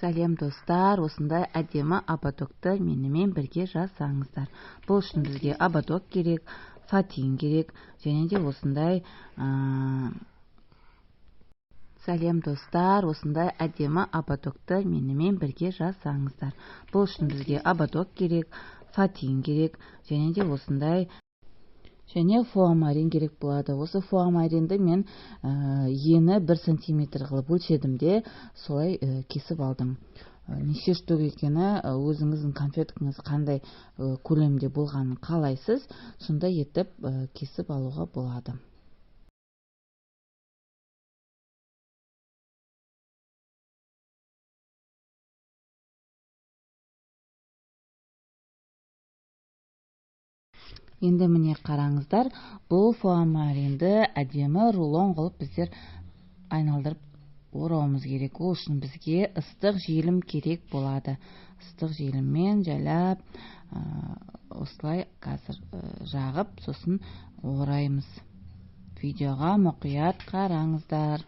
Сәлем, достар! Осындай әдемі ободокты менімен бірге жасаңыздар. Бұл үшін бізге ободок керек, фатин керек және де осындай Сәлем, достар! Осындай әдемі ободокты менімен бірге жасаңыздар. Бұл үшін бізге ободок керек, фатин керек және де осындай және фуамарин керек болады. Осы фуамаринді мен ені 1 сантиметр қылып өлшедім де, солай кесіп алдым. Неше штук екені, өзіңіздің конфеткаңыз қандай көлемде болғанын қалайсыз, сондай етіп кесіп алуға болады. Енді міне қараңыздар, бұл фуамаринді әдемі рулон қылып біздер айналдырып орауымыз керек. Ол үшін бізге ыстық желім керек болады. Ыстық желіммен жайлап, осылай қазір жағып, сосын ораймыз. Видеоға мұқият қараңыздар.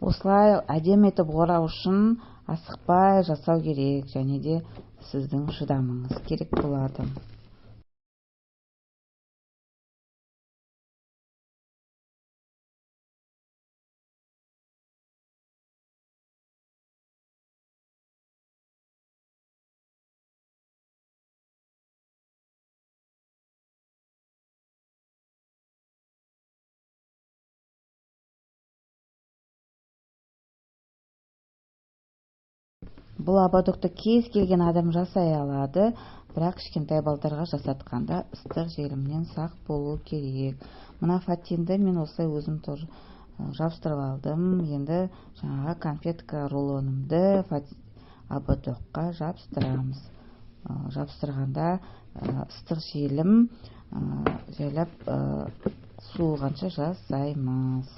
Осылай әдемі етіп орау үшін асықпай жасау керек және де сіздің шыдамыңыз керек болады. Бұл ободокты кез келген адам жасай алады, бірақ кішкентай балдарға жасатқанда ыстық желімнен сақ болу керек. Мына фатинді мен осылай өзім тоже жабыстырып алдым. Енді жаңағы конфетка рулонымды ободокқа жабыстырамыз. Жабыстырғанда ыстық желім жайлап суығанша жасаймыз.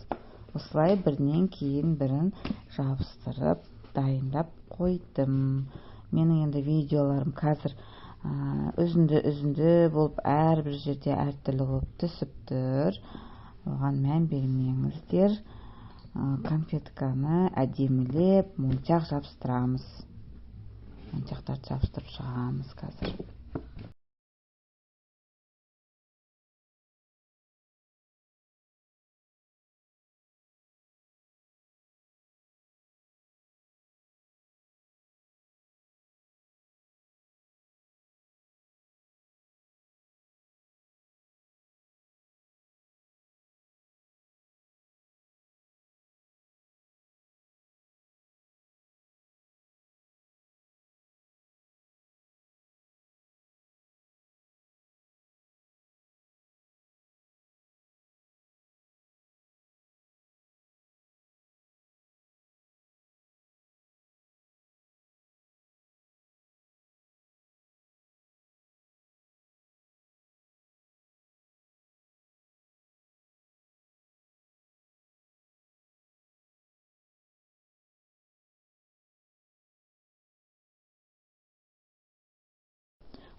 Осылай бірінен кейін бірін жабыстырып дайындап қойдым. Менің енді видеоларым қазір үзінді-үзінді болып, әрбір жерде әртүрлі болып түсіп тұр. Оған мән бермеңіздер. Конфетканы әдемілеп моншақ жабыстырамыз. Моншақтарды жабыстырып шығамыз қазір.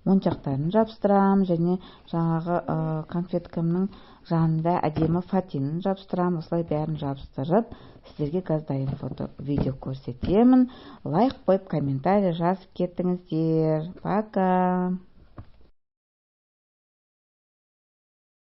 Моншақтарын жабыстырам және жаңағы конфеткамның жанында әдемі фатинін жабыстырам. Осылай бәрін жабыстырып, сіздерге қазір дайын фото, видео көрсетемін. Лайк қойып, комментарий жазып кетіңіздер. Пока!